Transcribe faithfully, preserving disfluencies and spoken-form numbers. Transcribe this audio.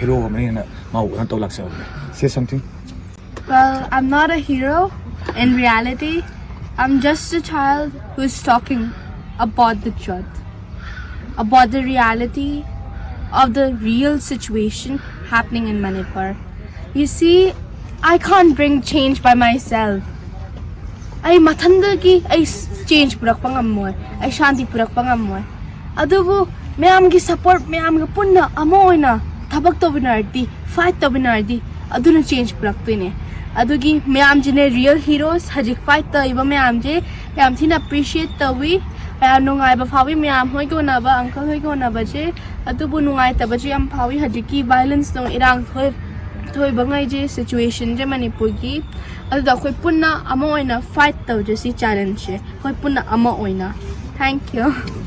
Hero ꯑꯃꯅ ꯍꯦꯟꯅ ꯃꯥꯕꯨ ꯀꯩꯅꯣ ꯇꯧ ꯂꯥꯛꯆꯕꯅꯦ꯫ Say something. Well, I'm not a hero. In reality, I'm just a child who's talking about the truth, about the reality of the real situation happening in Manipur. You see, I can't bring change by myself. ꯑꯩ ꯃꯊꯟꯗꯒꯤ ꯑꯩ change ꯄꯨꯔꯛꯄ ꯉꯝꯃꯣꯏ, ꯑꯩ ꯁꯥꯟꯇꯤ ꯄꯨꯔꯛꯄ ꯉꯝꯃꯣꯏ꯫ ꯑꯗꯨꯕꯨ ꯃꯌꯥꯝꯒꯤ support, ꯃꯌꯥꯝꯒ ꯄꯨꯟꯅ ꯑꯃ ꯑꯣꯏꯅ ꯊꯕꯛ ꯇꯧꯃꯤꯟꯅꯔꯗꯤ, fight ꯇꯧꯃꯤꯟꯅꯔꯗꯤ, ꯑꯗꯨꯅ change ꯄꯨꯔꯛꯇꯣꯏꯅꯦ꯫ ꯑꯗꯨꯒꯤ ꯃꯌꯥꯝꯁꯤꯅꯦ real heroes꯫ ꯍꯧꯖꯤꯛ fight ꯇꯧꯔꯤꯕ ꯃꯌꯥꯝꯁꯦ ꯌꯥꯝ ꯊꯤꯅ appreciate ꯇꯧꯏ꯫ ꯌꯥꯝ ꯅꯨꯡꯉꯥꯏꯕ ꯐꯥꯎꯏ ꯃꯌꯥꯝ ꯍꯣꯏꯒ ꯎꯅꯕ, uncle ꯍꯣꯏꯒ ꯎꯅꯕꯁꯦ꯫ ꯑꯗꯨꯕꯨ ꯅꯨꯡꯉꯥꯏꯇꯕꯁꯨ ꯌꯥꯝ ꯐꯥꯎꯏ ꯍꯧꯖꯤꯛꯀꯤ violence ꯇꯧ, ꯏꯔꯥꯡ ꯊꯣꯛ-, ꯊꯣꯛꯏꯕꯉꯩꯁꯦ, situationꯁꯦ ꯃꯅꯤꯄꯨꯔꯒꯤ꯫ ꯑꯗꯨꯗ ꯑꯩꯈꯣꯏ ꯄꯨꯟꯅ ꯑꯃ ꯑꯣꯏꯅ fight ꯇꯧꯖꯁꯤ challengeꯁꯦ, ꯑꯩꯈꯣꯏ ꯄꯨꯟꯅ ꯑꯃ ꯑꯣꯏꯅ꯫ Thank you.